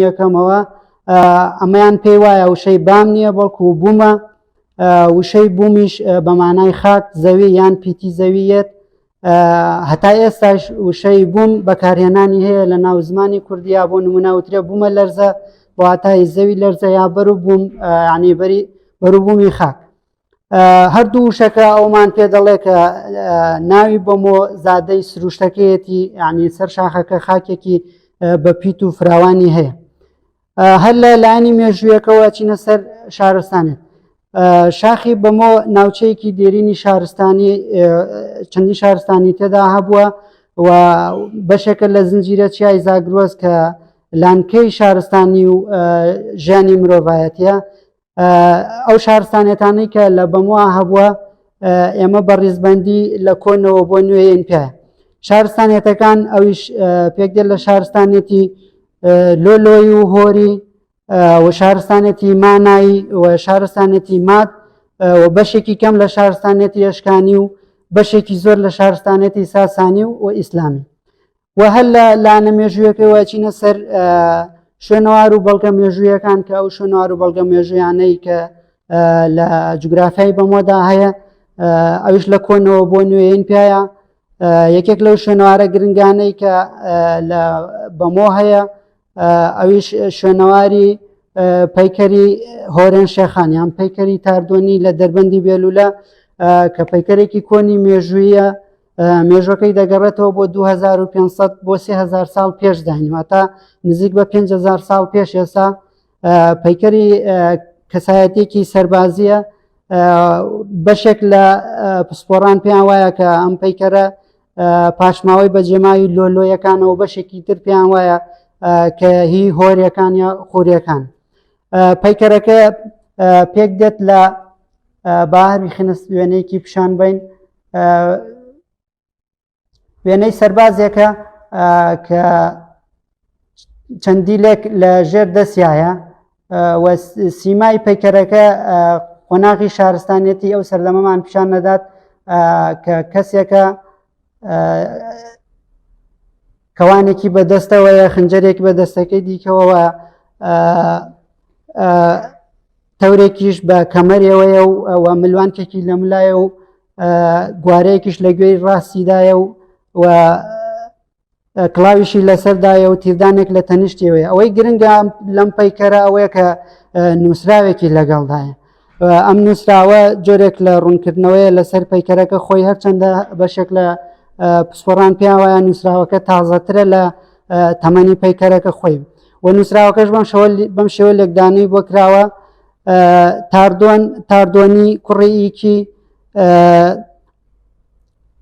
یەکەمەوە ئەمەیان پێی وایە وشەی بام نییە بەڵکو بوومە وشەی بوومیش بە مانای خاک زەوی یان پیتی زەویەت هەتا ئێستاش وشەی بووم بەکارهێنانی هەیە لە ناو زمانی کوردیا بۆ نمونە وترێ بوومە لەرزە واتای زەوی لەرزە یا بەروبووم ینی بەری بەروبوومی خاک هەردوو وشەکە ئەومان پێ دەڵێ کە ناوی بەمۆ زادەی سروشتەکەیەتی یعنی سەر شاخەکە خاکێکی بە پیت و فراوانی هەیە هەر لە لایەنی مێژوویەکەوە چینە سەر شارستانێت شاخی بەمۆ ناوچەیەکی دێرینی شارستانی چەندی شارستانی تێدا هەبووە و بەشێکە لە زنجیرە چیای زاگرۆز کە لانکەی شارستانی و ژیانی مرۆڤایەتە ئەو شارستانێتانەی کە لە بەموا هەبووە ئێمە بە ڕیزبندی لە کۆنەوە بۆ نوێین پێ شارستانێتەکان ئەویش پێکدێت لە شارستانێتی لۆلۆی و هۆری و شارستانێتی مانایی و شارستانێتی ماد و بەشێکی کەم لە شارستانێتی ئەشکانی و بەشێکی زۆر لە شارستانێتی ساسانی و ئیسلامی و هەر لە لایەنە مێژوویەکەوە چینە سەر شوێنەوار و بەڵگە مێژوویەکان کە ئەو شوێنەوار و بەڵگە مێژوویانەی کە لە جوگرافیای بەمۆدا هەیە ئەوش لە کۆنەوە بۆ نوێین پیایە یەکێک لەو شوێنەوارە گرنگانەی کە لە بەمۆ هەیە ئەویش شوێنەواری پەیکەری هۆرێن شێخان یان پەیکەری تاردۆنی لە دەربەندی بێلولە کە پەیکەرێکی کۆنی مێژوویە مێژوەکەی دەگەڕێتەوە بۆ 2500 بۆ 3000 ساڵ پێش زانین واتە نزیک بە 5000 ساڵ پێش ئێستا پەیکەری کەسایەتێکی سەربازیە بەشێک لە پسپۆڕان پێیان وایە کە ئەم پەیکەرە پاشماوەی بەجێماوی لۆلۆیەکانەوە بەشێکی تر پێیان وایە کە هی هۆریەکان یا خۆریەکان پەیکەرەکە پێک دێت لە باهر خنست وێنەیەکی پیشان بین وێنەی سەربازێکە کە چەندیلێک لە ژێر دەستیایە و سیمای پەیکەرەکە قۆناغی شارستانیەتی ئەو سەردەمەمان پیشان نەدات کە کەسێکە کەوانێکی بەدەستەوەیە خنجەرێک بە دەستەکەی دیکەوە تەورێکیش بە کەمەرێوەیە و ئەوە ملوانکێکی لە ملایە و گوارەیەکیش لە گوێی ڕاستیدایە و و کڵاویشی لەسەردایە و تیردانێک لە تەنیشتیەوەیە ئەوەی گرنگە لەم پەیکەرە ئەوەیە کە نووسراوێکی لەگەڵدایە ئەم نووسراوە جۆرێک لە ڕوونکردنەوەیە لەسەر پەیکەرەکە خۆی هەرچەندە بەشێک لە پسپۆڕان پێیان وایە نووسراوەکە تازەترە لە تەمەنی پەیکەرەکە خۆی و نووسراوەکەش بەم شەوە بەم شێوە لێکدانەی بۆ کراوە تاردۆن تاردۆنی کوڕی ئیکی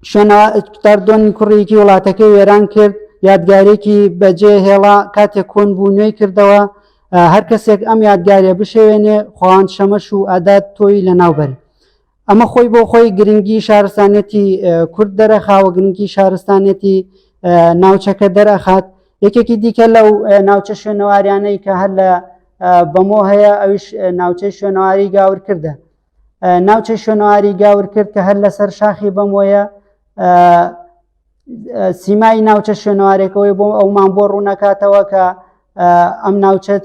شوێنەوە تاردۆنی کوڕیکی وڵاتەکەی وێران کرد یادگارێکی بەجێ هێڵا کاتێک کۆن بوو نوێی کردەوە هەر کەسێک ئەم یادگاریە بشێوێنێ خواوەند شەمەش و ئادات تۆی لەناوبەر ئەمە خۆی بۆ خۆی گرنگی شارستانیەتی کورد دەرەخا و گرنگی شارستانیەتی ناوچەکە دەرەخات یەکێکی دیکە لەو ناوچە شوێنەواریانەی کە هەر لە بەمۆ هەیە ئەویش ناوچەی شوێنەواری گاور کردە ناوچەی شوێنەواری گاور کرد کە هەر لەسەر شاخی بەمۆیە سیمای ناوچە شوێنەوارێکەوەی بۆ ئەومان بۆ ڕوونەکاتەوە کە ئەم ناوچە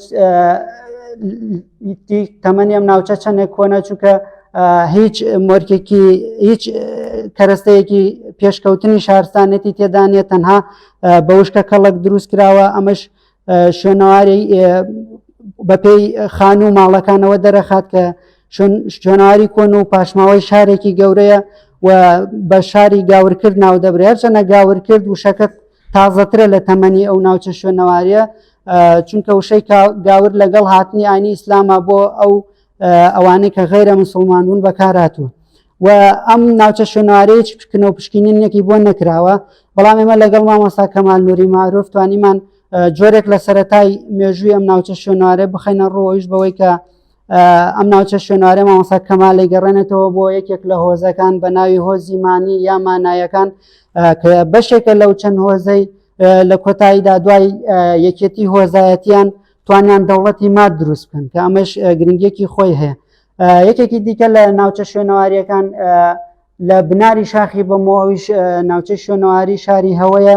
تەمەنی ئەم ناوچە چەندێک کۆنە چونکە هیچ مۆرکێکی هیچ کەرەستەیەکی پێشکەوتنی شارستانێتی تێدانە تەنها بە وشکە کەڵک دروست کراوە ئەمەش شوێنەواری بەپێی خان و ماڵەکانەوە دەرەخات کە شوێنەواری کۆن و پاشماوەی شارێکی گەورەیە و بە شاری گاورکرد ناودەبرێ هەرچەنە گاورکرد وشەکە تازەترە لە تەمەنی ئەو ناوچە شوێنەواریە چونکە وشەی گاور لەگەڵ هاتنی ئاینی ئیسلاما بۆ ئەو ئەوانەی کە غیرە مسلمان بوون بەکارهاتووە و ئەم ناوچە شوێنەوارەیە هیچ پشکنە و پشکینینێکی بۆ نەکراوە بەڵام ئێمە لەگەڵ مامۆستا کەمال نوری معروف توانیمان جۆرێک لە سەتای مێژووی ئەم ناوچە شوێنوارە بخەینە ڕۆیش بەوەی کە ئەم ناوچە شوێنوارە مامۆستا کەمالی گەڕێنێتەوە بۆ یەکێک لە هۆزەکان بە ناوی هۆزی مانی یا مانایەکان کە بەشێکە لەو چەند هۆزەی لە کۆتاییدا دوای یەکێتی هۆزایەتیان توانیان دەوڵەتی ماد دروست بکەن کە ئەمەش گرنگێکی خۆی هەیە یەکێکی دیکە لە ناوچە شوێنەواریەکان لە بناری شاخی بەمۆ ئەویش ناوچەی شوێنەواری شاری هەوەیە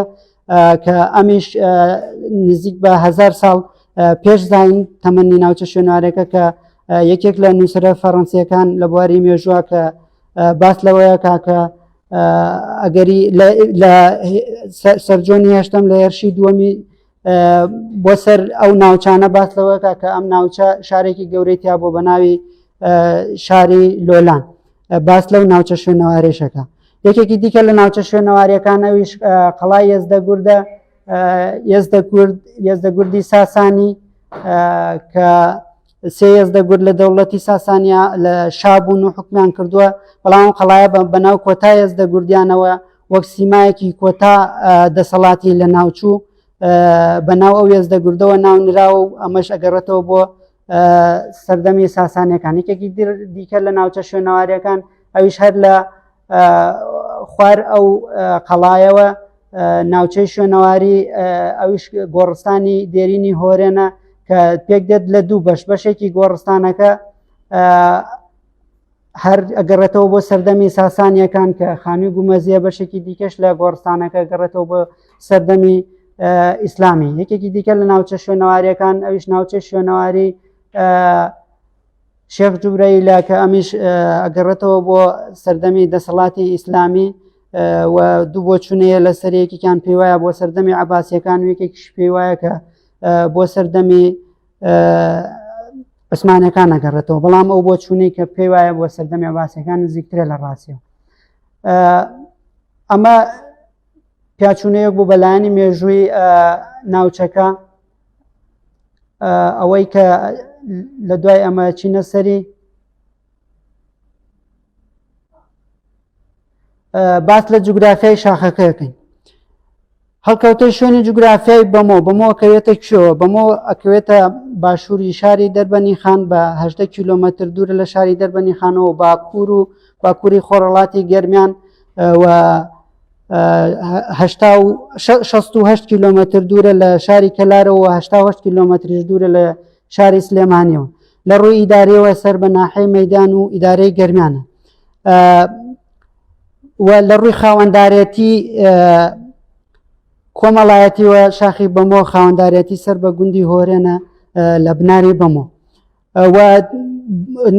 کە ئەمیش نزیک بە هزار ساڵ پێش زین تەمەنی ناوچە شوێنوارەکە کە یەکێک لە نووسرە فەڕەنسیەکان لە بواری مێژووە کە باس لەوەیە کاکە ئەگەری لە سەرجۆنی هێشتم لە هێرشی دووەمی بۆ سەر ئەو ناوچانە باس لەوەکە کە ئەم ناوچە شارێکی گەورەی تیا بۆ بە ناوی شاری لۆلان باس لەو ناوچە شوێنەوارێشەکە یەکێکی دیکە لە ناوچە شوێنەواریەکان ئەویش قەڵای یەزدە گوردە یەزدە گورد یەزدە گوردی ساسانی کە سێ یەزدە گورد لە دەوڵەتی ساسانیا لە شابوون و حکمیان کردووە بەڵام قەڵایە بەناو کۆتا یەزدە گوردیانەوە وەک سیمایەکی کۆتا دەسەڵاتی لە ناوچوو بە ناو ئەو یەزدە گوردەوە ناونراوە و ئەمەش ئەگەڕێتەوە بۆ سەردەمی ساسانەکان یەکێکی دیکە لە ناوچە شوێنەواریەکان ئەویش هەر لە خوار ئەو قەڵایەوە ناوچەی شوێنەواری ئەویش گۆڕستانی دێرینی هۆرێنە کە پێک دێت لە دوو بەش بەشێکی گۆڕستانەکە هەر ئەگەڕێتەوە بۆ سەردەمی ساسانیەکان کە خانووی گومەزیە بەشێکی دیکەش لە گۆڕستانەکە گەڕێتەوە بۆ سەردەمی ئیسلامی یەکێکی دیکە لە ناوچە شوێنەواریەکان ئەویش ناوچەی شوێنەواری شێخ جوبرەیلە کە ئەمیش ئەگەڕێتەوە بۆ سەردەمی دەسەڵاتی ئیسلامی و دوو بۆ چونەیە لەسەر یەکێکیان پێی وایە بۆ سەردەمی عباسیەکان و یەکێکیش پێی وایە کە بۆ سەردەمی عوسمانەکان ئەگەڕێتەوە بەڵام ئەو بۆ چوونەی کە پێی وایە بۆ سەردەمی عباسیەکان نزیکترە لە ڕاستیەوە ئەمە پیاچوونەیەک بوو بەلایەنی مێژووی ناوچەکە ئەوەی کە لە دوای ئەمە چینە سەری باس لە جوگرافیای شاخەکەکەین هەڵکەوتەی شوێنی جوگرافیای بەمۆ بەمۆ ئەکەوێتە کوێوە بەمۆ ئەکەوێتە باشووری شاری دەربەنی خان بە هەدە کیلۆمەتر دوورە لە شاری دەربەنی خانەوە باکوور و باکووری خۆڕەڵاتی گەرمیان و 68 کیلۆمەتر دوورە لە شاری کەلارەوە 88 کیلۆمەتریش دوورە لە شاری سلێمانیەوە لە ڕووی ئیداریەوە سەر بە ناحەی مەدان و ئیدارەی گەرمیانە و لە ڕووی خاوەندارێتی کۆمەڵایەتی و شاخی بەمۆ خاوەندارێتی سەر بە گوندی هۆرێنە لە بناری بەمۆ و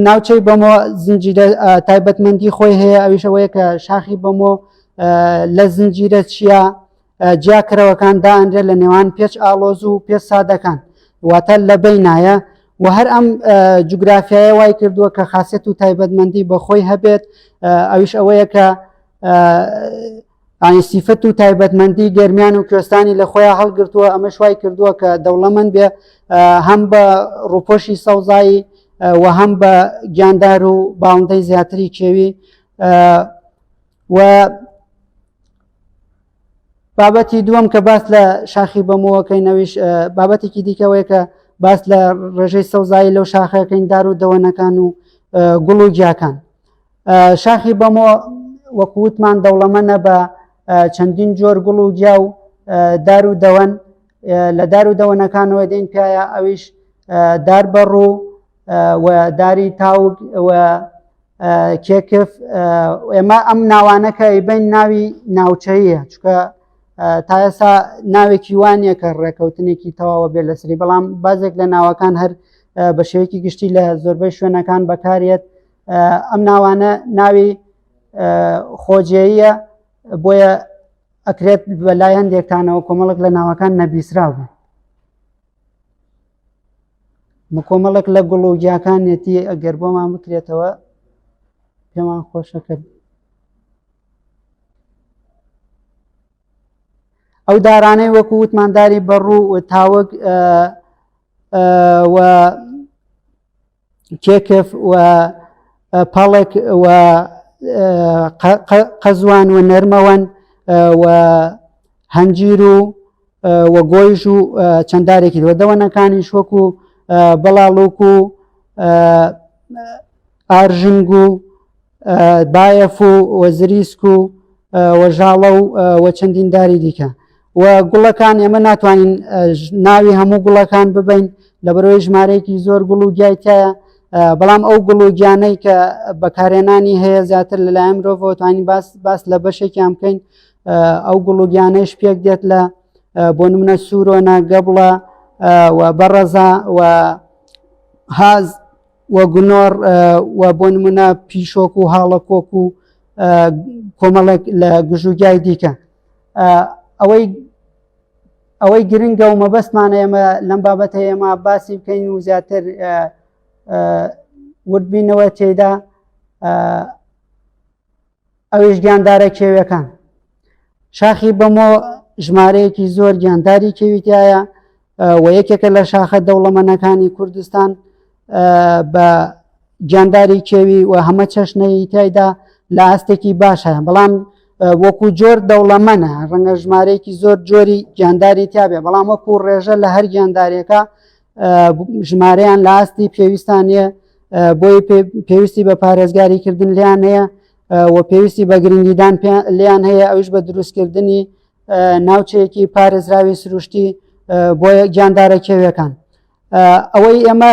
ناوچەی بەمۆ زنجیرە تایبەتمەندی خۆی هەیە ئەویشەوەیە کە شاخی بەمۆ لە زنجیرە چیا جیاکەرەوەکان دائەنرێت لە نێوان پێچ ئاڵۆز و پێچ سادەکان واتە لە بینایە و هەر ئەم جوگرافیایە وای کردووە کە خاصێت و تایبەتمەندی بەخۆی هەبێت ئەویش ئەوەیە کە ئانی سیفەت و تایبەتمەندی گەرمیان و کوێستانی لە خۆیان هەڵگرتووە ئەمەش وای کردووە کە دەوڵەمەند بێ هەم بە ڕوپۆشی سەوزایی و هەم بە گیاندار و باڵندەی زیاتری کێوی و بابەتی دووەم کە باس لە شاخی بەمۆوەکەی نەویش بابەتێکی دیکەوەیە کە باس لە ڕێژەی سەوزایی لەو شاخەکەین دار و دەوەنەکان و گوڵ و گیاکان شاخی بەمۆ وەکووتمان دەوڵەمەنە بە چەندین جۆر گوڵ و گیا و دار و دەوەن لە دار و دەوەنەکانەوە دێن پیایە ئەویش دار بەڕوو و داری تاوگ و کێکف ئێمە ئەم ناوانە کە ئەیبەین ناوی ناوچەیە چکە تا ئێستا ناوێکی وانە کە ڕێکەوتنێکی تەواوە بێ لەسری بەڵام بازێک لە ناوەکان هەر بە شێوەیەکی گشتی لە زۆربەی شوێنەکان بەکارێت ئەم ناوانە ناوی خۆجێیە بۆیە ئەکرێت بە لای هەندێکتانەوە کۆمەڵک لە ناوەکان نەبیسراو بوو کۆمەڵێک لە گوڵ و گیاکانیەتی ئەگەر بۆمان بکرێتەوە پێمان خۆشە کە ئەو دارانەی وەکو وتمان داری بەڕوو و تاوەک و کێکف و پەڵک و قەزوان و نەرمەوەن و هەنجیر و و گۆیژ و چەند دارێکی وە دەوەنەکانیش وەکو بەڵاڵوک و ئارژنگ و بایەف و وەزریسک و وەژاڵە و وە چەندین داری دیکە و گوڵەکان ئێمە ناتوانین ناوی هەموو گوڵەکان ببین لەبەرەوەی ژمارەیەکی زۆر گوڵ و گیای تایە بەڵام ئەو گوڵ و گیانەی کە بەکارێنانی هەیە زیاتر لەلایەن مرۆڤەوە توانین باس باس لە بەشێکیان بکەین ئەو گوڵ و گیانەیش پێک دێت لە بۆ نمونە سوورۆنە گەبڵە و بەڕەزا و هاز و گونۆڕ و بۆ نمونە پیشۆک و هاڵەکۆک و کۆمەڵێک لە گژوگیای دیکە. ئەوەی ئەوەی گرنگە و مەبەستمانە ئێمە لەم بابەتە ئێمە باسی بکەین و زیاتر وردبینەوە تێدا ئەویش گیاندارە کێویەکان. شاخی بەمۆ ژمارەیەکی زۆر گیانداری کێوی تایە و یەکێکە لە شاخە دەوڵەمەنەکانی کوردستان بە گیانداری کێوی و هەمە چەشنەی تایدا لە ئاستێکی باش هەیە، بەڵام وەکو جۆر دەوڵەمەنە، ڕەنگە ژمارەیەکی زۆر جۆری گیانداری تیاابێ، بەڵام وەکو ڕێژە لە هەر گیاندارێکە ژمارەیان لە ئاستی پێویستان نییە، بۆی پێویستی بە پارێزگاریکردن لیان هەیە و پێویستی بە گرنگیدان لیان هەیە، ئەوش بە دروستکردنی ناوچەیەکی پارێزراوی سروشتی بۆ گیاندارە کێویەکان. ئەوەی ئێمە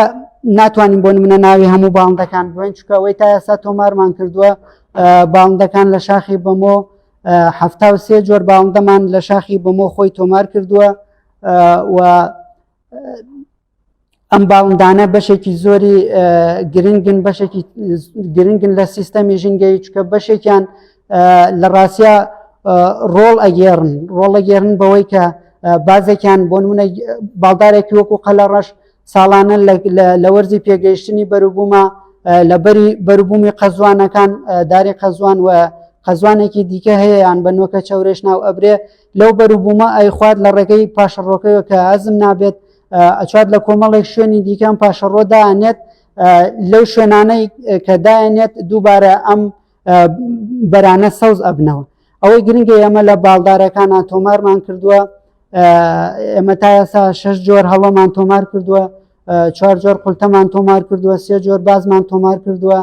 ناتوانین بۆ نمونە ناوی هەموو باڵندەکان بڵێن، چونکە ئەوەی تا ئێستا تۆمارمان کردووە باڵندەکان لە شاخی بەمۆ 73 جۆر باڵندەمان لە شاخی بەمۆ خۆی تۆمار کردووە و ئەم باڵندانە بەشێکی زۆری گرنگن، بەشێکی گرنگن لە سیستەمی ژینگەی، چکە بەشێکیان لە ڕاستە ڕۆڵ ئەگێڕن، ڕۆڵ ئەگێڕن بەوەی کە بازێکیان بۆ نمونە باڵدارێکی وەکو قەلەڕەش ساڵانە لە وەرزی پێگەیشتنی بەروبوومە لە بەری بەروبوومی قەزوانەکان داری قەزوان و قەزوانێکی دیکە هەیە یان بە نۆکە چەورێش ناو ئەبرێ، لەو بەروبوومە ئەیخوات لە ڕێگەی پاشەڕۆکەوە کە ئەزم نابێت، ئەچوات لە کۆمەڵێک شوێنی دیکەم پاشەڕۆ دانێت، لەو شوێنانەی کە دایەنێت دووبارە ئەم بەرانە سەوز ئەبنەوە. ئەوەی گرنگە ئێمە لە باڵدارەکانە تۆمارمان کردووە، ئێمە تا ئێستا شش جۆر هەڵۆمان تۆمار کردووە، چوار جۆر قولتەمان تۆمار کردووە، سێ جۆر بازمان تۆمار کردووە،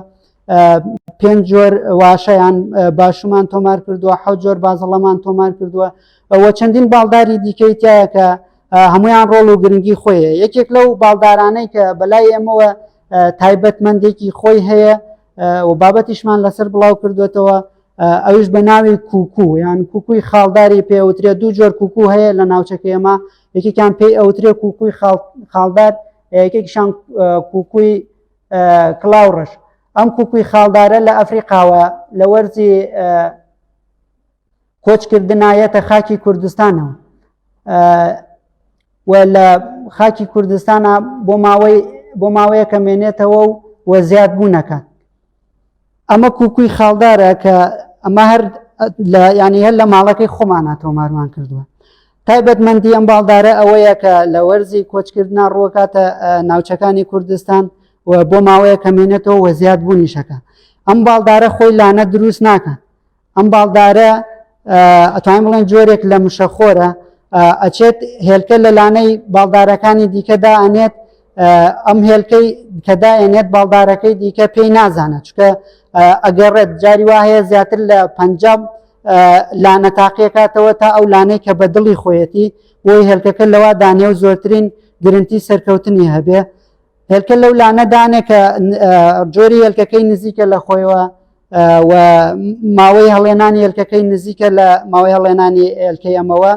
پێنج جۆر واشەیان باشومان تۆمار کردووە، حەوت جۆر بازڵەمان تۆمار کردووە و چەندین باڵداری دیکەی تایە کە هەمویان ڕۆڵ و گرنگی خۆی. یەکێک لەو باڵدارانەی کە بەلای ئێمەوە تایبەتمەندێکی خۆی هەیە و بابەتیشمان لەسەر بڵاو کردوێتەوە، ئەویش بە ناوی کوکو یان کوکوی خاڵداری پێوترێت. دوو جۆر کوکو هەیە لە ناوچەکە ئێمە، یەکێکیان پێی ئەوترێ کوکوی خاڵدار، یەکێکیشان کوکوی کڵاو ڕەش. ئەم کوکوی خاڵدارە لە ئەفریقاوە لە وەرزی کۆچکردنایەتە خاکی کوردستانەوە و لە خاکی کوردستانە بۆ ماوەی بۆ ماوەیەکە مێنێتەوە و وە زیاد بوونەکە. ئەمە کوکوی خاڵدارە کە ئەمە هەر لە ینی هەر لە ماڵەکەی خۆمانە تۆمارمان کردووە. تایبەتمەندی ئەم باڵدارە ئەوەیە کە لە وەرزی کۆچکردنا ڕووەکاتە ناوچەکانی کوردستان و بۆ ماوەیە کەمێنێتەوە وە زیاد بوونیشەکە. ئەم باڵدارە خۆی لانە دروست ناکات. ئەم باڵدارە ئەتوانین بڵێن جۆرێک لە مشەخۆرە، ئەچێت هێلکە لە لانەی باڵدارەکانی دیکە دائەنێت، ئەم هێلکەی کە دائێنێت باڵدارەکەی دیکە پێی نازانێت، چونکە ئەگەڕێت جاری وا هەیە زیاتر لە 50 لانە تاقیەکاتەوە تا ئەو لانەی کە بە دڵی خۆیەتی بۆی هێلکەکە لەوا دانێ و زۆرترین گرنتی سەرکەوتنی هەبێ. هێلکە لەو لانە دانێ کە جۆری هێلکەکەی نزیکە لە خۆیەوە و ماوەی هەڵێنانی هێلکەکەی نزیکە لە ماوەی هەڵێنانی هێلکەی ئەمەوە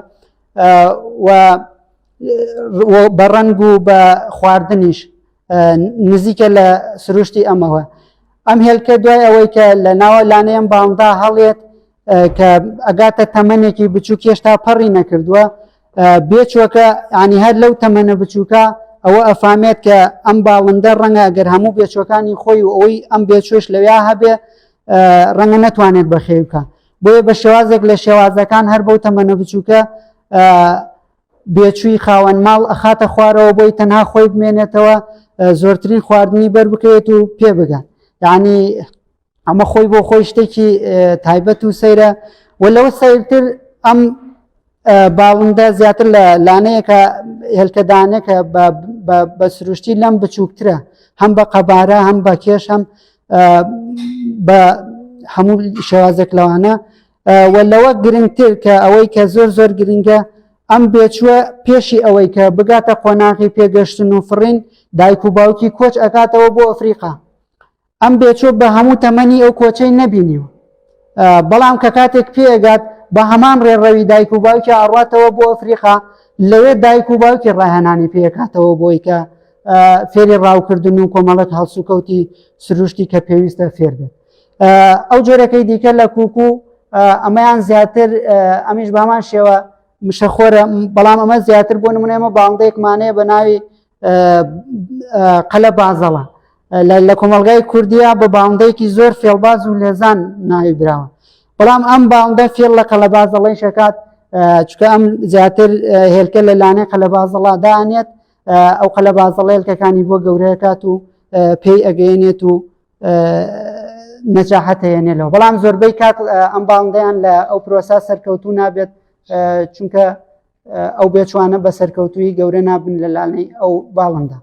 و بە ڕەنگ و بە خواردنیش نزیکە لە سروشتی ئەمەوە. ئەم هێلکە دوای ئەوەی کە لە ناوە لانەیەم باڵندا هەڵێت کە ئەگاتە تەمەنێکی بچووک هێشتا پەڕی نەکردووە، بێچوەکە ینی هەر لەو تەمەنە بچووکە ئەوە ئەفامێت کە ئەم باڵندە ڕەنگە ئەگەر هەموو بێچوەکانی خۆی و ئەوەی ئەم بێچوش لەویا هەبێ ڕەنگە نەتوانێت بەخێو بکە، بۆیە بە شێوازێک لە شێوازەکان هەر بەو تەمەنە بچووکە بێچووی خاوەن ماڵ ئەخاتە خوارەوە بۆی تەنها خۆی بمێنێتەوە، زۆرترین خواردنی بەر بکەوێت و پێ بگات. یعنی ئەمە خۆی بۆ خۆی شتێکی تایبەت و سەیرە و لەوە سەیرتر ئەم باڵندە زیاتر لە لانەیەکە هێلکەدانێکە بە سروشتی لەم بچووکترە، هەم بە قەبارە هەم بە کێش هەم بە هەموو شێوازێک لەوانە. و لەوە گرنگتر کە ئەوەی کە زۆر زۆر گرنگە ئەم بێچووە پێشی ئەوەی کە بگاتە قۆناغی پێگەشتن و فڕین دایک و باوکی کۆچ ئەکاتەوە بۆ ئەفریقا. ئەم بێچوە بە هەموو تەمەنی ئەو کۆچەی نەبینیوە، بەڵام کە کاتێک پێگات بە هەمان ڕێڕەوی دایک و باوکی ئاڕاتەوە بۆ ئەفریقا. لەوێ دایک و باوکی ڕاهێنانی پێکاتەوە بۆی کە فێری ڕاوکردن و کۆمەڵک هەڵسوکەوتی سروشتی کە پێویستە فێر بێت. ئەو جۆرەکەی دیکە لە کوکو ئەمەیان زیاتر ئەمیش بامان شێوە مشەخۆرە بەڵام ئەمە زیاتر بۆ نمونە ئێمە باڵندەیەکمانەیە بە ناوی قەلە بازەڵە لە کۆمەلگای کوردیا بە باڵندەیەکی زۆر فێڵباز و لێزان ناوی براوە بەڵام ئەم باڵندە فێڵ لە قەلەبازەڵی شەکات چکە ئەم زیاتر هێلکە لە لانەی قەلەبازەڵا دانێت ئەو قەلەبازەڵ هێلکەکانی بۆ گەورەکات و پێی ئەگەیەنێت و نەجاحەت هەیەنێلەوە بەڵام زۆربەی کات ئەم باڵندەیان لە ئەو پرۆسا سەرکەوتوو نابێت چونکە ئەو بێچوانە بە سەرکەوتووی گەورە نابن لە لانەی ئەو باڵندە.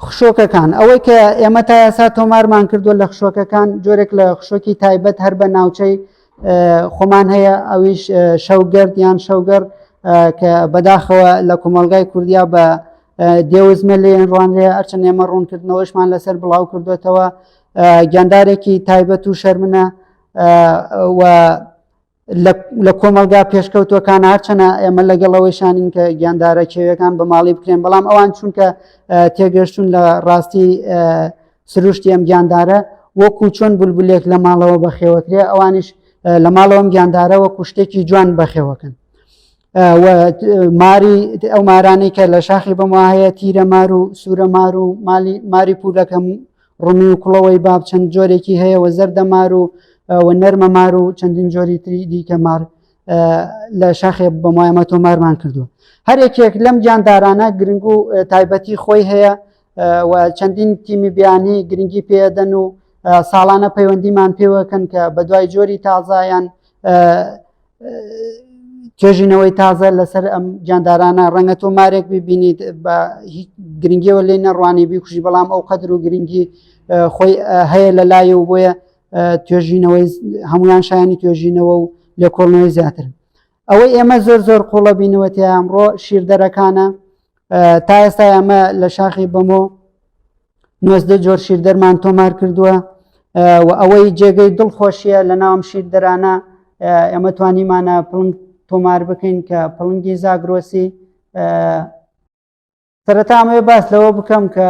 خشۆکەکان ئەوەی کە ئێمە تا یاسا تۆمارمان کردووە لە خشۆکەکان جۆرێک لە خشۆکی تایبەت هەر بە ناوچەی خۆمان هەیە ئەویش شەوگەرد یان شەوگەر کە بەداخەوە لە کۆمەلگای کوردیا بە دێوزمە لێن ڕوانرێ ئەرچەند ئێمە ڕوونکردنەوەشمان لەسەر بڵاو کردوێتەوە گیاندارێکی تایبەت و شەرمنە و لە کۆمەڵگا پێشکەوتوەکان هەرچەنە ئێمە لەگەڵ ئەوەیشانین کە گیاندارە کێویەکان بە ماڵی بکرێن بەڵام ئەوان چونکە تێگەشتون لە ڕاستی سروشتی ئەم گیاندارە وەکو چۆن بولبولێک لە ماڵەوە بەخێوەکرێ ئەوانیش لە ماڵەوەم گیاندارە وەکو شتێکی جوان بەخێوەکەن ماری ئەو مارانەی کە لە شاخی بەموا هەیە تیرە مار و سوورە مار و مالی ماری پولەکەم ڕمی و کوڵەوەی باب چەند جۆرێکی هەیە و زەردە مار و و نەرمە مار و چەندین جۆری تری دیکە مار لە شاخێ بەمایەمە تۆمارمان کردووە هەر یەکێک لەم گیاندارانە گرنگ و تایبەتی خۆی هەیە و چەندین تیمی بیانی گرنگی پێدەن و ساڵانە پەیوەندیمان پێوەکەن کە بە دوای جۆری تازایان توێژینەوەی تازە لەسەر ئەم گیاندارانە ڕەنگە تۆ مارێک ببینیت بە گرنگیەوە لێ نەڕوانی بیکوژی بەڵام ئەو قەدر و گرنگی خۆی هەیە لە لای و بۆیە توێژینەوەی هەمویان شایانی توێژینەوە و لێکۆڵنەوەی زیاتر ئەوەی ئێمە زۆر زۆر قوڵە بینەوە تیا ئەمڕۆ شیردەرەکانە تا ئێستا ئەمە لە شاخی بەمۆ 19 جۆر شیردەرمان تۆمار کردووە و ئەوەی جێگەی دڵخۆشیە لە ناوم شیردەرانە ئێمە توانیمانە پڵنگ تۆمار بکەین کە پڵنگی زاگرۆسی سەرەتا ئەمەوێ باس لەوە بکەم کە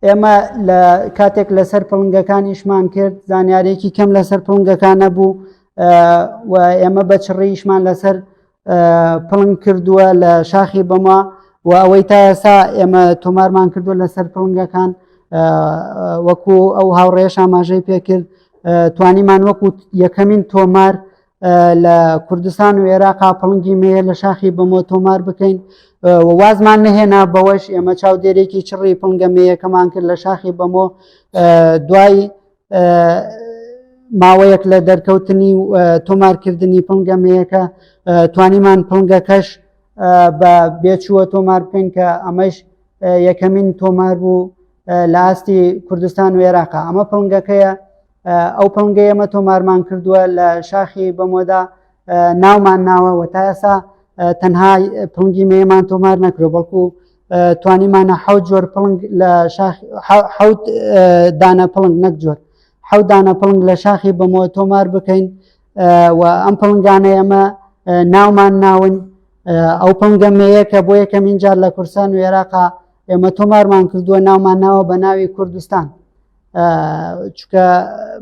ئێمە لە کاتێک لەسەر پڵنگەکان ئیشمان کرد زانیارێکی کەم لەسەر پڵنگەکان نەبوو و ئێمە بە چڕیشمان لەسەر پڵنگ کردووە لە شاخی بەما و ئەوەی تا ئێستا ئێمە تۆمارمان کردووە لەسەر پڵنگەکان وەکو ئەو هاوڕێش ئاماژەی پێکرد توانیمان وەکو یەکەمین تۆمار لە کوردستان و عێراقا پڵنگی مێیە لە شاخی بەمۆ تۆمار بکەین و وازمان نەهێنا بەوەش ئێمە چاودێرێکی چڕی پڵنگە مێیەکەمان کرد لە شاخی بەمۆ دوای ماوەیەک لە دەرکەوتنی و تۆمارکردنی پڵنگە مێیەکە توانیمان پڵنگەکەش بە بێچووە تۆمار بکەین کە ئەمەش یەکەمین تۆمار بوو لە ئاستی کوردستان و عێراقا ئەمە پڵنگەکەیە ئەو پڵنگەی ئێمە تۆمارمان کردووە لە شاخی بەمۆدا ناومان ناوە و تا ئێستا تەنها پڵنگی مێمان تۆمار نەکرۆ بەڵکو توانیمانە حەوت جۆر پڵنگ لە شاخ حەوت دانە پڵنگ نەک جۆر حەوت دانە پڵنگ لە شاخی بەمۆ تۆمار بکەین و ئەم پڵنگانە ئێمە ناومان ناون ئەو پڵنگە مێیە کە بۆ یەکەمین جار لە کوردستان و عێراقا ئێمە تۆمارمان کردووە ناومان ناوە بە ناوی کوردستان چکە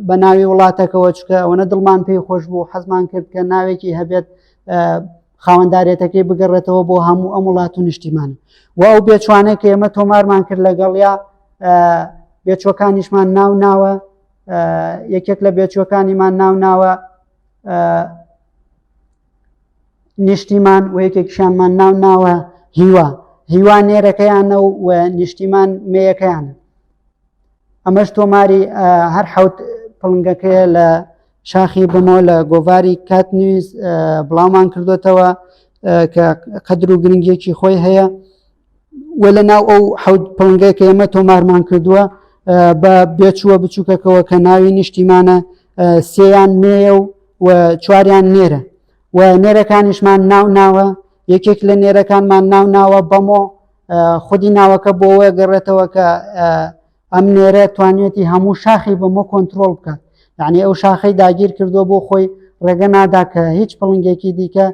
بە ناوی وڵاتەکەەوە چکە ئەوەنە دڵمان پێی خۆش بوو حەزمان کرد کە ناوێکی هەبێت خاوەندارێتەکەی بگەڕێتەوە بۆ هەموو ئەم وڵات و نیشتیمان و ئەو بێچوانەی کە ئێمە تۆمارمان کرد لەگەڵیا بێچوەکانیشمان ناو ناوە یەکێک لە بێچوەکانیمان ناو ناوە نیشتیمان و یەکێکیشانمان ناو ناوە هیوا هیوا نێرەکەیانە و نیشتیمان مێیەکەیانە ئەمەش تۆماری هەر حوت پڵنگەکەیە لە شاخی بمۆ لە گۆڤاری کات نیوز بڵاومان کردوتەوە کە قەدر و گرنگیەکی خۆی هەیە و لە ناو ئەو حوت پڵنگەیە کە ئێمە تۆمارمان کردووە بە بێچووە بچووکەکەەوە کە ناوی نیشتیمانە سێیان مێیە و و چواریان نێرە و نێرەکانیشمان ناو ناوە یەکێک لە نێرەکانمان ناو ناوە بەمۆ خودی ناوەکە بۆوە گەڕێتەوە کە ئەم نێرە توانیەتی هەموو شاخی بەمۆ کۆنتترۆل بکات. یعنی ئەو شاخەی داگیر کردووە بۆ خۆی ڕێگە نادا کە هیچ پڵنگێکی دیکە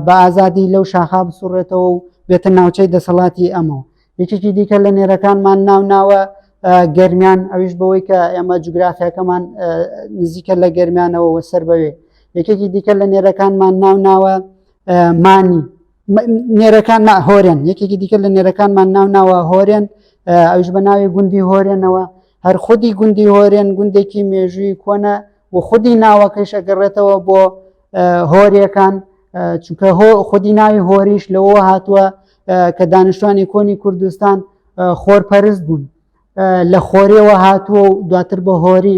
بە ئازادی لەو شاخا بسوڕێتەوە و بێتە ناوچەی دەسەڵاتی ئەمەوە. یەکێکی دیکە لە نێرەکانمان ناو ناوە گەرمیان ئەویش بەوەی کە ئێمە جوگرافیاکەمان نزیکە لە گەرمیانەوە سەر بەوێ. یەکێکی دیکە لە نێرەکانمان ناو ناوە مانی نێرەکان هۆرێن یەکێکی دیکە لە نێرەکانمان ناو ناوە هۆرێن ئەوش بە ناوی گوندی هۆرێنەوە هەر خودی گوندی هۆرێن گوندێکی مێژووی کۆنە و خودی ناوەکەیش ئەگەڕێتەوە بۆ هۆریەکان چونکە هۆ خودی ناوی هۆریش لەوە هاتووە کە دانیشتوانی کۆنی کوردستان خۆرپەرست بوون لە خۆریەوە هاتووە و دواتر بە هۆری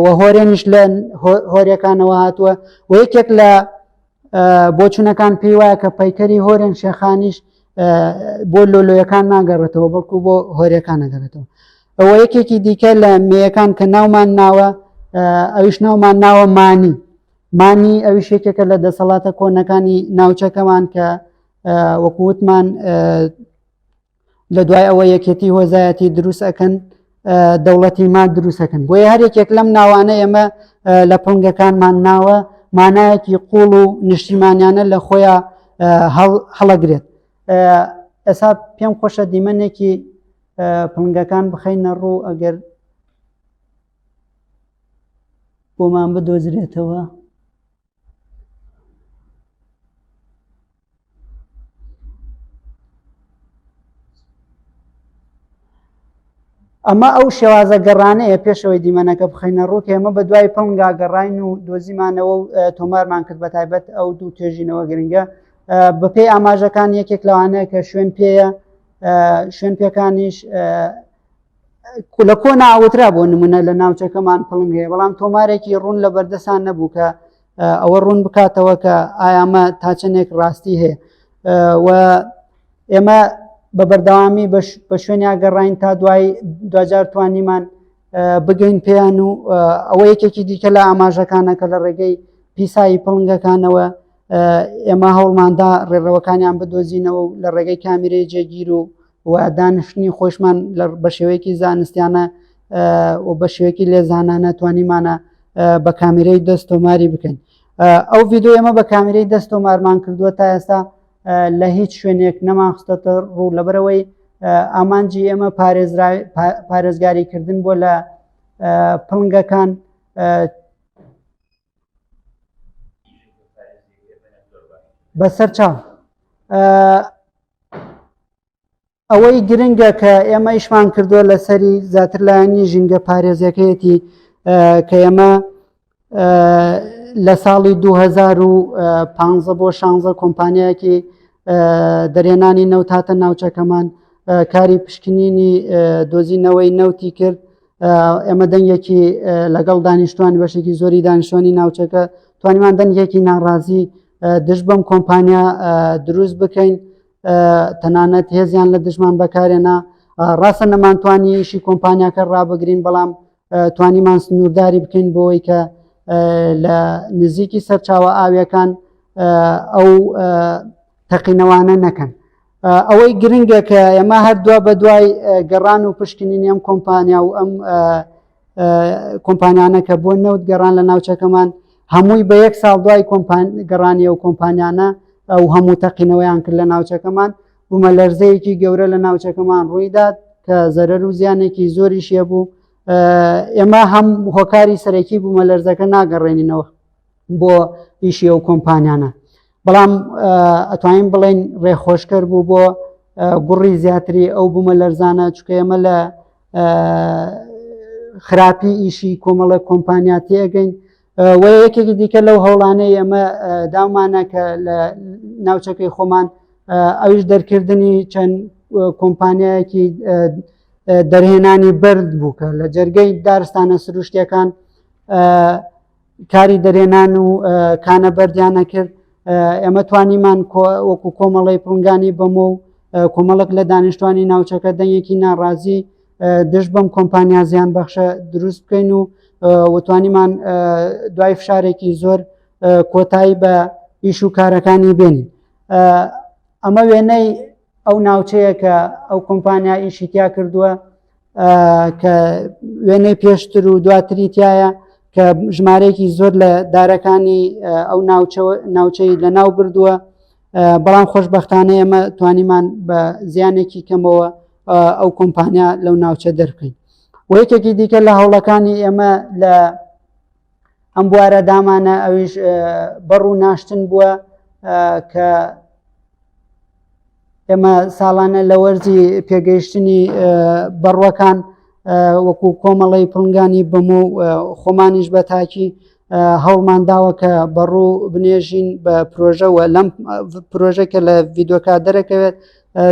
و هۆرێنیش لە هۆریەکانەوە هاتووە و یەکێک لە بۆچوونەکان پێی وایە کە پەیکەری هۆرێن شێخانیش بۆ لۆلۆیەکان ناگەڕێتەوە بەڵکو بۆ هۆرەکان نەگەڕێتەوە. ئەوە یەکێکی دیکە لە مێیەکان کە ناومان ناوە ئەویش ناومان ناوە مانی. مانی ئەویش یەکێکە لە دەسەڵاتە کۆنەکانی ناوچەکەمان کە وەکووتمان لە دوای ئەوە یەکێتی هۆزایەتی دروست ئەکەن دەوڵەتی ما دروستەکەن بۆیە هەر یەکێک لەم ناوانە ئێمە لە پڵنگەکانمان ناوە مانایەکی قوڵ و نیشتیمانیانە لە خۆیان هەڵەگرێت. ئێستا پێم خۆشە دیمەنێکی پڵنگەکان بخەینە ڕوو ئەگەر بۆمان بدۆزرێتەوە. ئەمە ئەو شێوازە گەڕانەیە پێشەوەی دیمەنەکە بخەینە ڕوو کە ئێمە بە دوای پڵنگا گەڕاین و دۆزیمانەوە و تۆمارمان کرد بە تایبەت ئەو دوو توێژینەوە گرنگە بەپێی ئاماژەکان یەکێک لەوانەیە کە شوێن پێیە شوێن پێکانیش لە کۆنا ئاوترا بۆ نمونە لە ناوچەکەمان پڵنگ هەیە بەڵام تۆمارێکی ڕوون لە بەردەسان نەبوو کە ئەوە ڕوون بکاتەوە کە ئایامە تا چەندێک ڕاستی هەیە و ئێمە بە بەردەوامی بە شوێنیا گەڕین تا دوای دوجار توانیمان بگەین پێیان و ئەوە یەکێکی دیکە لە ئاماژەکانە کە لە ڕێگەی پیسایی پڵنگەکانەوە ئێمە هەوڵماندا ڕێڕەوەکانیان بدۆزینەوە و لە ڕێگەی کامیرەی جێگیر و و دانیشتنی خۆشمان لە بە شێوەیەکی زانستیانە و بە شێوەیەکی لێزانانە توانیمانە بە کامیرەی دەست تۆماری بکەین. ئەو ڤیددیو ئێمە بە کامیرەی دەست تۆمارمان کردووە تا ئێستا لە هیچ شوێنێک نەمان خستەتە ڕوو لەبەرەوەی ئامانجی ئێمە پارێزگاریکردن بۆ لە پڵنگەکان. بەسەر چاو ئەوەی گرنگە کە ئێمە ئیشمان کردووە لەسەری زیاتر لایەنی ژینگە پارێزیەکەیەتی کە ئێمە لە ساڵی 2015 بۆ 16 کۆمپانیایەکی دەرێنانی نەوت هاتە ناوچەکەمان کاری پشکنینی دۆزینەوەی نەوتی کرد ئێمە دەنگێکی لەگەڵ دانیشتوان بەشێکی زۆری دانیشتوانی ناوچەکە توانیمان دەنگێکی ناڕازی دژ بەم کۆمپانیا دروست بکەین تەنانەت هێزیان لە دژمان بەکارێنا ڕاستە نەمانتوانی ئیشی کۆمپانیاکە ڕابگرین بەڵام توانیمان سنوورداری بکەین بۆی کە لە نزیکی سەرچاوە ئاویەکان ئەو تەقینەوانە نەکەن. ئەوەی گرنگە کە ئێمە هەر دوا بە دوای گەڕان و پشکنینی ئەم کۆمپانیا و ئەم کۆمپانیانە کە بۆ نەوت گەڕان لە ناوچەکەمان هەمووی بە یەک ساڵ دوای گەڕانی ئەو کۆمپانیانە ئەو هەموو تەقینەوەیان کرد لە ناوچەکەمان بوومە لەرزەیەکی گەورە لە ناوچەکەمان ڕوویدات کە زەرەر و زیانێکی زۆریش هەبوو ئێمە هەم هۆکاری سەرەکی بوومە لەرزەکە ناگەڕێنینەوە بۆ ئیشی ئەو کۆمپانیانە بەڵام ئەتوانین بڵێن ڕێخۆشکەر بوو بۆ گوڕی زیاتری ئەو بوومە لەرزانە چکە ئێمە لە خراپی ئیشی کۆمەڵە کۆمپانیا تێگەین و یەکێکی دیکە لەو هەوڵانەی ئێمە داومانە کە لە ناوچەکەی خۆمان ئەویش دەرکردنی چەند کۆمپانیایەکی دەرهێنانی بەرد بوو کە لە جەرگەی دارستانە سروشتیەکان کاری دەرێنان و کانە بەردیانە کرد ئێمە توانیمان وەکو کۆمەڵی پڵنگانی بەمۆ و کۆمەڵک لە دانیشتوانی ناوچەکە دەنگێکی ناڕازی دژ بەم کۆمپانیا زیان بەخشە دروست بکەین و وتوانیمان دوای فشارێکی زۆر کۆتایی بە ئیش و کارەکانی بێنین ئەمە وێنەی ئەو ناوچەیە کە ئەو کۆمپانیا ئیشی تیا کردووە. کە وێنەی پێشتر و دواتری تایە کە ژمارەیەکی زۆر لە دارەکانی ئەو ناوچەی لە ناو بردووە بەڵام خۆشببختانە ئێمە توانیمان بە زیانێکی کەمەوە ئەو کۆمپانیا لەو ناوچە دەربکەین و یەکێکی دیکە لە هەوڵەکانی ئێمە لە ئەم بوارە دامانە ئەویش بەڕ و ناشتن بووە کە ئێمە ساڵانە لە وەرزی پێگەیشتنی بەڕوەکان وەکو کۆمەڵی پڵنگانی بەمۆ خۆمانیش بە تاکی هەوڵمان داوە کە بەڕوو بنێژین بە پرۆژەوە لەم پرۆژە کە لە ڤیددیوکە دەرەکەوێت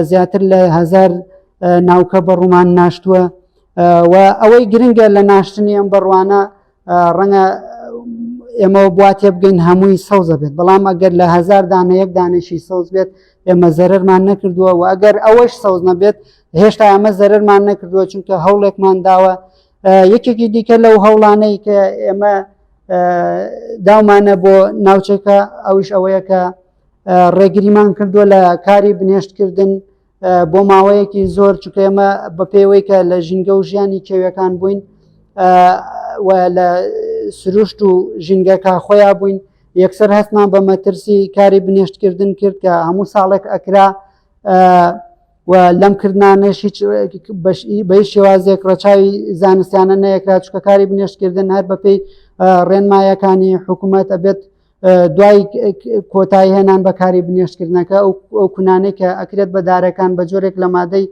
زیاتر لە هزار ناوکە بەڕوومان ناشتووە و ئەوەی گرنگە لە ناشتنی ئەم بەڕوانە ڕەنگە ئێمەوە بوا تێبگەین هەمووی سەوزە بێت بەڵام ئەگەر لە هزار دانە یەک دانێکی سەوز بێت ئێمە زەرەرمان نەکردووە و ئەگەر ئەوەش سەوز نەبێت هێشتا ئەمە زەرەرمان نەکردووە چونکە هەوڵێکمان داوە یەکێکی دیکە لەو هەوڵانەی کە ئێمە داومانە بۆ ناوچەکە ئەوش ئەوەیە کە ڕێگریمان کردووە لە کاری بنێشتکردن بۆ ماوەیەکی زۆر چونکە ئێمە بە پێوەی کە لە ژینگە و ژیانی کێویەکان بووین و لە سروشت و ژینگەکە خۆیان بووین یەکسەر هەستمان بە مەترسی کاری بنێشتکردن کرد کە هەموو ساڵێک ئەکرا و لەم کردنانەش هیچ بە هیچ شێوازێک ڕەچاوی زانستیانە نەیەکرا چکە کاری بنێشتکردن هەر بەپێی ڕێنمایەکانی حکوومەت ئەبێت دوای کۆتایی هێنان بە کاری بنێشتکردنەکە ئەو کونانەی کە ئەکرێت بە دارەکان بە جۆرێک لە مادەی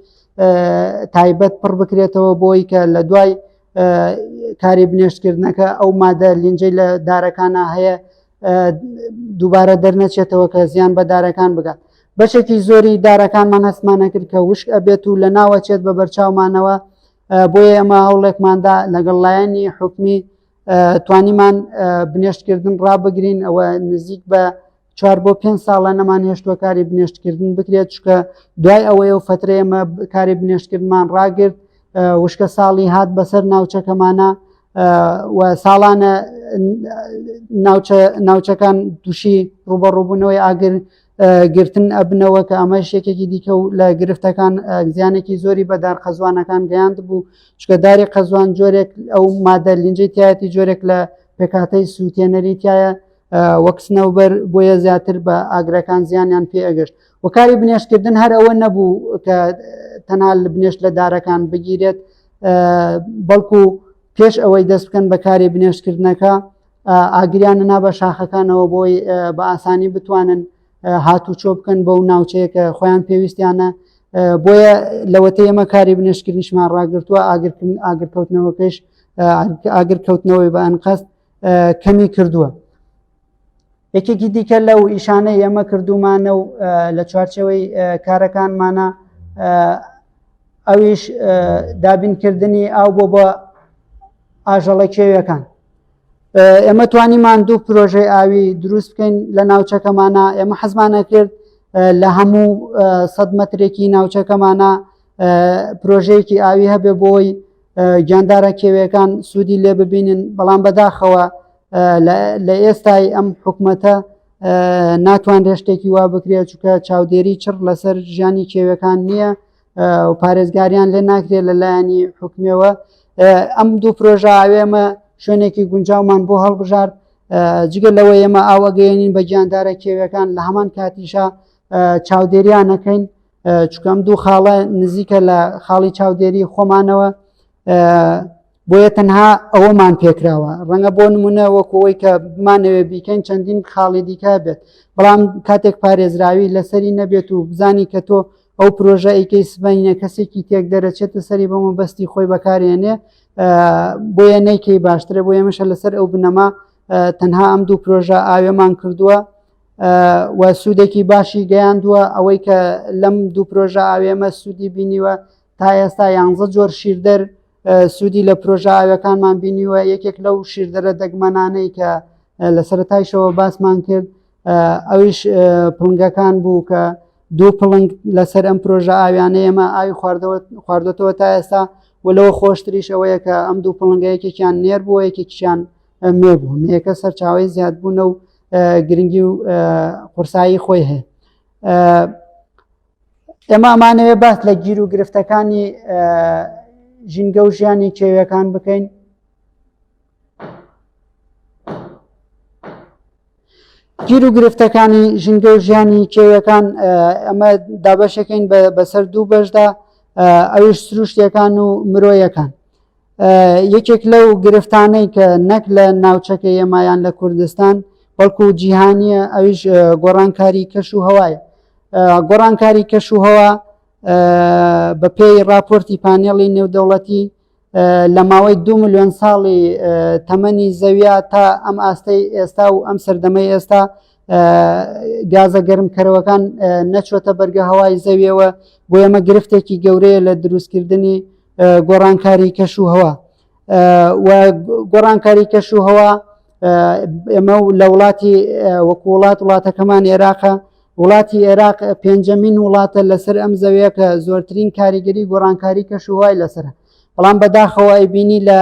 تایبەت پڕ بکرێتەوە بۆی کە لە دوای کاری بنێشتکردنەکە ئەو مادە لینجەی لە دارەکانە هەیە دووبارە دەرنەچێتەوە کە زیان بە دارەکان بگات بەشێکی زۆری دارەکانمان هەستمانە کرد کە وشک ئەبێت و لە ناوەچێت بە بەرچاومانەوە بۆیە ئەمە هەوڵێکماندا لەگەڵ لایەنی حکومی توانیمان بنێشتکردن ڕابگرین ئەوە نزیک بە چوار بۆ پێ ساڵە نەمان هێشتووە کاری بنێشتکردن بکرێت چکە دوای ئەوەیە و فترە ئێمە کاری بنێشتکردمان ڕاگرت وشکە ساڵی هات بەسەر ناوچەکەمانە و ساڵانە ناوچەکان تووشی ڕوبەڕووبوونەوەی ئاگر گرتن ئەبنەوە کە ئەمەش یەکێکی دیکە و لە گرفتەکان زیانێکی زۆری بە دار قەزوانەکان گەیاند بوو چکە داری قەزوان جۆرێک ئەو مادە لینجەی تایەتی جۆرێک لە پێکاتەی سووتێنەری تایە وەک سنەوبەر بۆیە زیاتر بە ئاگرەکان زیانیان پێ ئەگەشت وکاری بنێشتکردن هەر ئەوە نەبوو کە تەنها لە بنێشت لە دارەکان بگیرێت بەڵکو پێش ئەوەی دەست بکەن بە کاری بنێشتکردنەکە ئاگریان نا بە شاخەکانەوە بۆی بە ئاسانی بتوانن هاتوچۆ بکەن بەو ناوچەیە کە خۆیان پێویستیانە بۆیە لەوەتە ئێمە کاری بنێشتکردنیشمان ڕاگرتووە ئاگرکەوتنەوەکەش ئاگرکەوتنەوەی بە ئەنقەست کەمی کردووە. یەکێکی دیکە لەو ئیشانەی ئێمە کردومانە و لە چوارچەوەی کارەکانمانە ئەویش دابینکردنی ئاو بۆ بە ئاژەڵە کێویەکان. ئێمە توانیمان دوو پرۆژەی ئاوی دروست بکەین لە ناوچەکەمانە ئێمە حەزمانە کرد لە هەموو سەد مەترێکی ناوچەکەمانە پرۆژەیەکی ئاوی هەبێ بۆی گیاندارە کێویەکان سوودی لێ ببینن بەڵام بەداخەوە لە ئێستای ئەم حکومەتە ناتوانرێت شتێکی وا بکرێت چونکە چاودێری چڕ لەسەر ژیانی کێوەکان نییە و پارێزگاریان لێ ناکرێت لە لایەنی حکومیەوە ئەم دوو پرۆژە ئاوێمە شوێنێکی گونجاومان بۆ هەڵبژارد جگە لەوە ئێمە ئاوەگەیەنین بە گیاندارە کێوەکان لە هەمان کاتیشا چاودێریان نەکەین چکەم دوو خاڵە نزیکە لە خاڵی چاودێری خۆمانەوە بۆیە تەنها ئەوەمان پێکراوە ڕەنگە بۆ نمونە وەکەوەی کە بمانەوێ بیکەین چەندین خاڵی دیکە بێت بەڵام کاتێک پارێزراوی لەسەری نەبێت و بزانی کە تۆ ئەو پرۆژە ئەیکەی سبەینە کەسێکی تێک دەرەچێتە سەری بۆ مەبەستی خۆی بەکارێنێ بۆیە نەیکەی باشترە بۆ ئێمەشە لەسەر ئەو بنەما تەنها ئەم دوو پرۆژە ئاوێمان کردووە و سوودێکی باشی گەیاندووە ئەوەی کە لەم دوو پرۆژە ئاوێمە سوودی بینیوە تا ئێستا یانزە جۆر شیردەر سوودی لە پرۆژە ئاوەکانمان بینیوە یەکێک لەو شیردەرە دەگمەنانەی کە لە سەرەتایشەوە باسمان کرد ئەویش پڵنگەکان بوو کە دوو پڵنگ لەسەر ئەم پرۆژە ئاویانە ئێمە ئاوی خواردەوە تا ئێستا و لەوە خۆشتریش ئەوەیە کە ئەم دوو پڵنگە یەکێکیان نێر بووە یەکێکیان مێ بوو مێکە سەرچاوی زیادبوونە و گرنگی و قورسایی خۆی هەیە ئێمە ئەمانەوێ باس لە گیر و گرفتەکانی ژینگە و ژیانی کێویەکان بکەین. گیر و گرفتەکانی ژینگە و ژیانی کێویەکان ئەمە دابەشەکەین بەسەر دوو بەشدا ئەویش سروشتیەکان و مرۆیەکان. یەکێک لەو گرفتانەی کە نەک لە ناوچەکە ئێمایان لە کوردستان بەڵکو جیهانیە ئەویش گۆڕانکاری کەش و هەوایە گۆڕانکاری کەش و هەوا بە پێی راپۆرتی پانێڵی نێودەوڵەتی لە ماوەی دو میلیۆن ساڵی تەمەنی زەویا تا ئەم ئاستەی ئێستا و ئەم سەردەمەی ئێستا گازە گەرمکەرەوەکان نەچوەتە بەرگە هەوای زەویەوە بۆ ئێمە گرفتێکی گەورەیە لە دروستکردنی گۆڕانکاری کەش و هەوا و گۆڕانکاری کەش و هەوا ئێمە لە وڵاتی وەکو وڵات وڵاتەکەمان عێراقە وڵاتی عێراق پێنجەمین وڵاتە لەسەر ئەم زەویە کە زۆرترین کاریگەری گۆڕانکاری کەش و هەوای لەسرە بەڵام بەداخەوە ئەیبینی لە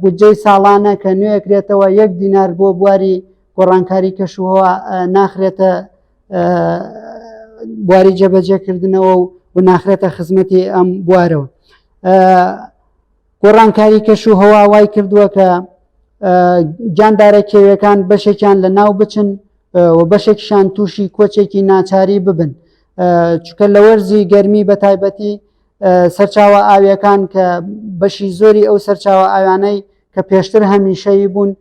بودجەی ساڵانە کە نوێکرێتەوە یەک دینار بۆ بواری گۆڕانکاری کەشوهەوا ناخرێتە بواری جێبەجێکردنەوە و ناخرێتە خزمەتی ئەم بوارەوە گۆڕانکاری کەش و هەوا وای کردووە کە گیاندارە کێویەکان بەشێکیان لە ناو بچن و بەشێکیشان تووشی کۆچێکی ناچاری ببن چونکە لە وەرزی گەرمی بە تایبەتی سەرچاوە ئاویەکان کە بەشی زۆری ئەو سەرچاوە ئاوانەی کە پێشتر هەمیشەیی بوون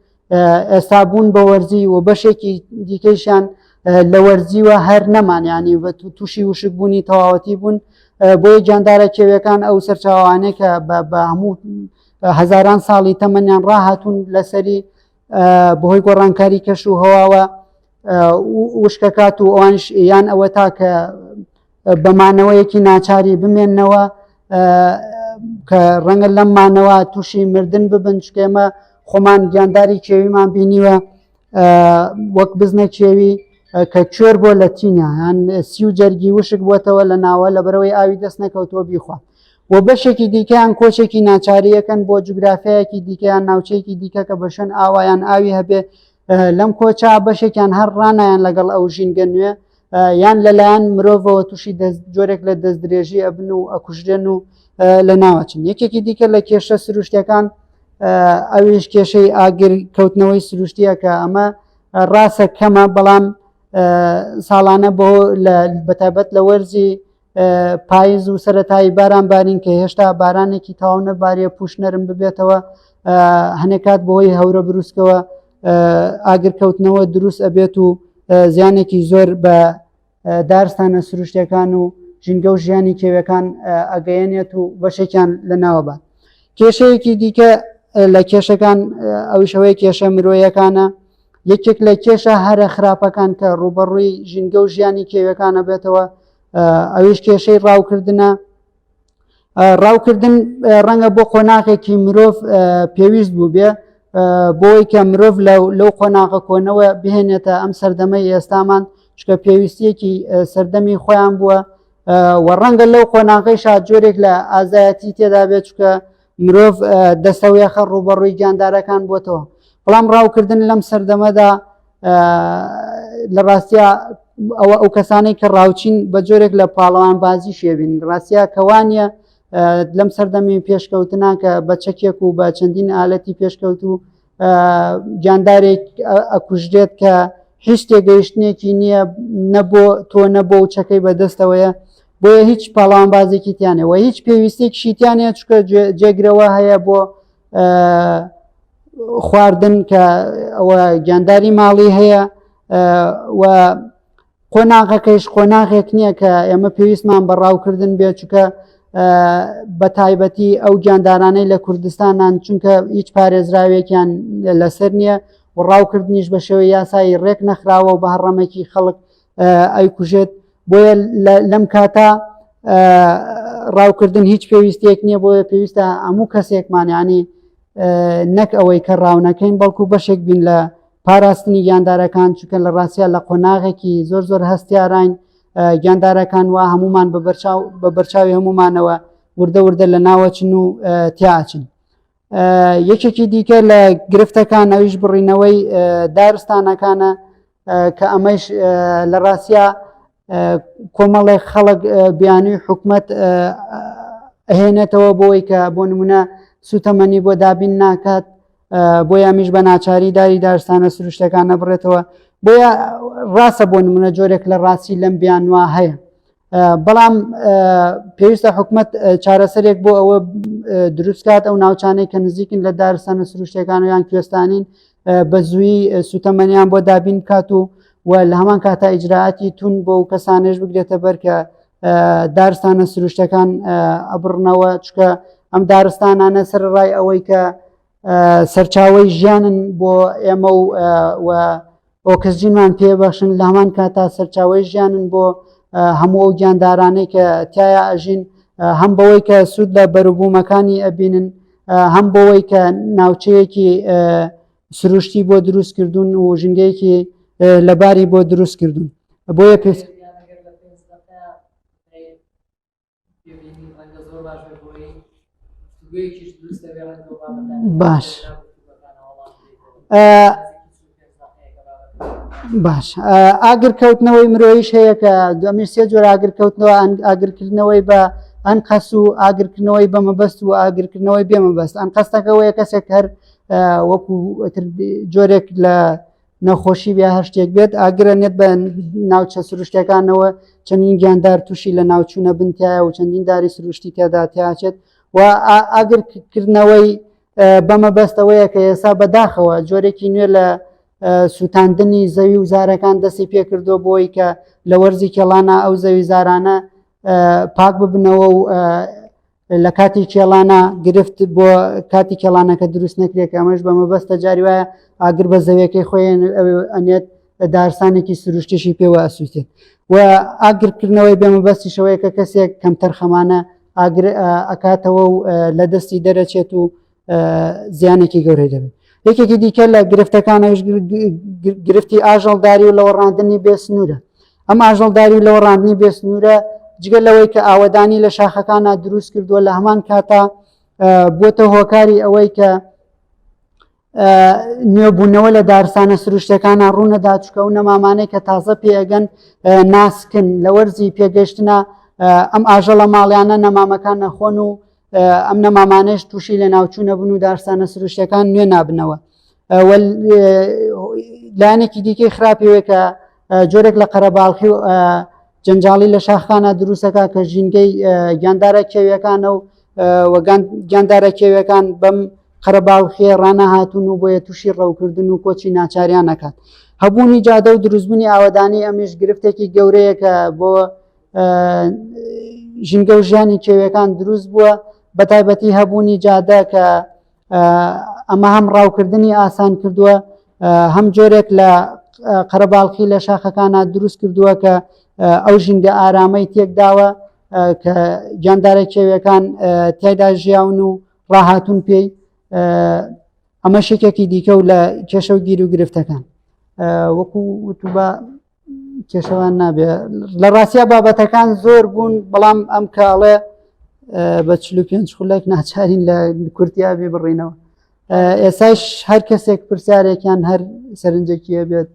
ئێستا بوون بە وەرزی و بەشێکی دیکەیشیان لە وەرزیوە هەر نەمان ینی تووشی وشکبوونی تەواوەتی بوون بۆیە گیاندارە کێویەکان ئەو سەرچاوانەی کە بە هەموو هەزاران ساڵی تەمەنیان ڕاهاتوون لەسەری بەهۆی گۆڕانکاری کەش و هەواوە وشکەکات و ئەوانش یان ئەوە تا کە بە مانەوەیەکی ناچاری بمێننەوە کە ڕەنگە لەم مانەوە تووشی مردن ببن چکێمە خۆمان گیانداری کێویمان بینیوە وەک بزنە کێوی کە کوێر بۆ لە تینە هەن سی و جەرگی وشک بووەتەوە لە ناوە لە بەرەوەی ئاوی دەست نەکەوتووە بیخوا و بەشێکی دیکەیان کۆچێکی ناچاریەکەن بۆ جوگرافیایەکی دیکەیان ناوچەیەکی دیکە کە بە شوێن ئاوایان ئاوی هەبێ لەم کۆچە بەشێکیان هەر ڕانایان لەگەڵ ئەو ژینگە نوێ یان لەلایەن مرۆڤەوە تووشی جۆرێک لە دەستدرێژی ئەبن و ئەکوژرێن و لە ناوەچن یەکێکی دیکە لە کێشە سروشتەکان ئەویش کێشەی ئاگر کەوتنەوەی سروشتیە کە ئەمە ڕاستە کەمە بەڵام ساڵانە بۆ بەتایبەت لە وەرزی پایز و سەتایی باران بارین کە هێشتا بارانێکی تەواو نەباریە پوش نەرم ببێتەوە هەنێک کات بۆی هەورە بروسکەوە ئاگرکەوتنەوە دروست ئەبێت و زیانێکی زۆر بە دارستانە سروشتەکان و ژینگە و ژیانی کێوەکان ئەگەیەنێت و بەشێکیان لە ناوەبات. کێشەیەکی دیکە لە کێشەکان ئەویشەوەی کێشە مرۆیەکانە یەکێک لە کێشە هەرە خراپەکان کە ڕوبەڕووی ژینگە و ژیانی کێوەکانە بێتەوە ئەویش کێشەی ڕاوکردنە ڕاوکردن ڕەنگە بۆ قۆناغێکی مرۆڤ پێویست بوو بێ بۆی کە مرۆڤ لەو قۆناغە کۆنەوە بهێنێتە ئەم سەردەمەی ئێستامان چکە پێویستیەکی سەردەمی خۆیان بووە و ڕەنگە لەو قۆناغەیشا جۆرێک لە ئازایەتی تێدا بێت چکە مرۆڤ دەستەویەخە ڕوبەڕووی گیاندارەکان بووتەوە بەڵام ڕاوکردن لەم سەردەمەدا لە ڕاستیا ئەوە ئەو کەسانەی کە ڕاوچین بە جۆرێک لە پاڵەوان بازی شێبین ڕاستیا کەوانە لەم سەردەمی پێشکەوتنا کە بە چەکێک و بە چەندین ئالەتی پێشکەوت و گیاندارێک ئەکوژرێت کە هیچ تێگەیشتنێکی نییە نەبۆ تۆ نەبۆ و چەکەی بەدەستەوەیە بۆیە هیچ پاڵەوانبازێکی تیانە و هیچ پێویستێکشی تیانە چکە جێگرەوە هەیە بۆ خواردن کە ئەوە گیانداری ماڵی هەیە و قۆناغەکەیش قۆناغێک نییە کە ئێمە پێویستمان بە ڕاوکردن بێت چونکە بە تایبەتی ئەو گیاندارانەی لە کوردستانان چونکە هیچ پارێزراوێکیان لەسەر نییە و ڕاوکردنیش بە شێوەی یاسایی ڕێک نەخراوە و بە هەڕەمەکی خەڵک ئەیکوژێت بۆیە لەم کاتە ڕاوکردن هیچ پێویستێک نییە بۆیە پێویستە هەموو کەسێکمان ینی نەک ئەوەی کە ڕاونەکەین بەڵکو بەشێک بین لە پاراستنی گیاندارەکان چونکە لە ڕاستیا لە قۆناغێکی زۆر زۆر هەستیاراین گیاندارەکان وا هەمومان بە بەرچاو بە بەرچاوی هەمومانەوە وردە وردە لە ناوەچن و تیاچن یەکێکی دیکە لە گرفتەکان ئەویش بڕینەوەی دارستانەکانە کە ئەمەش لە ڕاستیا کۆمەڵێک خەڵک بیانوی حکومت. ئەهێنێتەوە بۆی کە بۆ نمونە سوتەمەنی بۆ دابین ناکات بۆیە ئەمیش بە ناچاری داری دارستانە سروشتەکان نەبڕێتەوە بۆیە ڕاستە بۆ نمونە جۆرێک لە ڕاستی لەم بیانوە هەیە بەڵام پێویستە حکومت چارەسەرێک بۆ ئەوە دروستکات ئەو ناوچانەی کە نزیکن لە دارستانە سروشتەکان و یان کوێستانین بە زووی سوتەمەنیان بۆ دابین بکات و و لە هەمان کاتا ئیجرراعاتی تون بۆ و کەسانێش بگرێتە بەر کە دارستانە سروشتەکان ئەبڕنەوە چکە ئەم دارستانانە سەر ڕای ئەوەی کە سەرچاوەی ژیانن بۆ ئێمە و و ئۆکسجینمان پێبەخشن لە هەمان کاتا سەرچاوەی ژیانن بۆ هەموو ئەو گیاندارانەی کە تایە ئەژین هەم بەوەی کە سوود لە بەروبوومەکانی ئەبینن هەم بەوەی کە ناوچەیەکی سروشتی بۆ دروست کردوون و ژینگەیەکی لەباری بۆ دروست کردوون بۆیە پێ باش باش ئاگر کەوتنەوەی مرۆیش هەیە کە دومی سێ جۆر ئاگر کەوتنەوە ئاگرکردنەوەی بە ئەنقەس و ئاگرکردنەوەی بە مەبەست و ئاگرکردنەوەی بێ مەبەست ئەنقەستەکەەوەیە کەسێک هەر وەکو جۆرێک لە نەخۆشی بیا هەر شتێک بێت ئاگرە نێت بە ناوچە سروشتەکانەوە چەندین گیاندار تووشی لە ناوچوونە بنتایە و چەندین داری سروشتی تێدا تیاچێت و ئاگرکردنەوەی بەمە بەستەوەیە کە ئێستا بەداخەوە جۆرێکی نوێ لە سووتاندنی زەوی و زارەکان دەستی پێکردو بۆی کە لە وەرزی کێڵانە ئەو زەوی زارانە پاک ببنەوە و لە کاتی کێڵانە گرفت بۆ کاتی کێڵانەکە دروست نەکرێت کە ئەمەش بە مەبەستە جاری وایە ئاگر بە زەویەکەی خۆیان ئەنێت دارسانێکی سروشتیشی پێوە ئەسووتێت و ئاگرکردنەوەی بێ مەبەستیشەوەیە کە کەسێک کەمتەرخەمانە ئاگر ئەکاتەوە و لە دەستی دەرەچێت و زیانێکی گەورەی دەبێت یەکێکی دیکە لە گرفتەکانەوەش گرفتی ئاژەڵداری و لەوەڕاندنی بێسنوورە ئەم ئاژەڵداری و لەوەڕاندنی بێسنوورە جگە لەوەی کە ئاوەدانی لە شاخەکانە دروست کردووە لە هەمان کاتا بۆتە هۆکاری ئەوەی کە نوێبوونەوە لە دارستانە سروشتەکانە ڕوونەدا چکە و نەمامانەی کە تازە پێگەن ناسکن لە وەرزی پێگەشتنە ئەم ئاژەڵە ماڵیانە نەمامەکان نەخۆن و ئەم نەمامانەش تووشی لە ناوچوونە بن و دارستانە سروشتەکان نوێ نابنەوە لایەنێکی دیکەی خراپیوێ کە جۆرێک لە قەرەباڵخی و جەنجاڵی لە شاخانە دروستەکە کە ژینگەی گیاندارە کێویەکانە و گیاندارە کێویەکان بەم قەرەباڵخیە ڕانەهاتوون و بۆیە تووشی ڕەوکردن و کۆچی ناچاریان نەکات هەبوونی جادە و دروستبوونی ئاوەدانی ئەمیش گرفتێکی گەورەیە کە بۆ ژینگە و ژیانی کێویەکان دروست بووە بە تایبەتی هەبوونی جادە کە ئەمە هەم ڕاوکردنی ئاسان کردووە هەم جۆرێک لە قەرەباڵخی لە شاخەکانە دروست کردووە کە ئەو ژینگە ئارامەی تێکداوە کە گیاندارە کێویەکان تیایدا ژیاون و ڕاهاتون پێی ئەمە شێکێکی دیکە و لە کێشە و گیر و گرفتەکان وەکو وتوبا کێشەوان نابێ لە ڕاستیا بابەتەکان زۆر بوون بەڵام ئەم کاڵێ بە 45 خولێک ناچارین لە کورتیا بێ بڕینەوە ئێساش هەر کەسێک پرسیارێکیان هەر سەرنجێکیە بێت.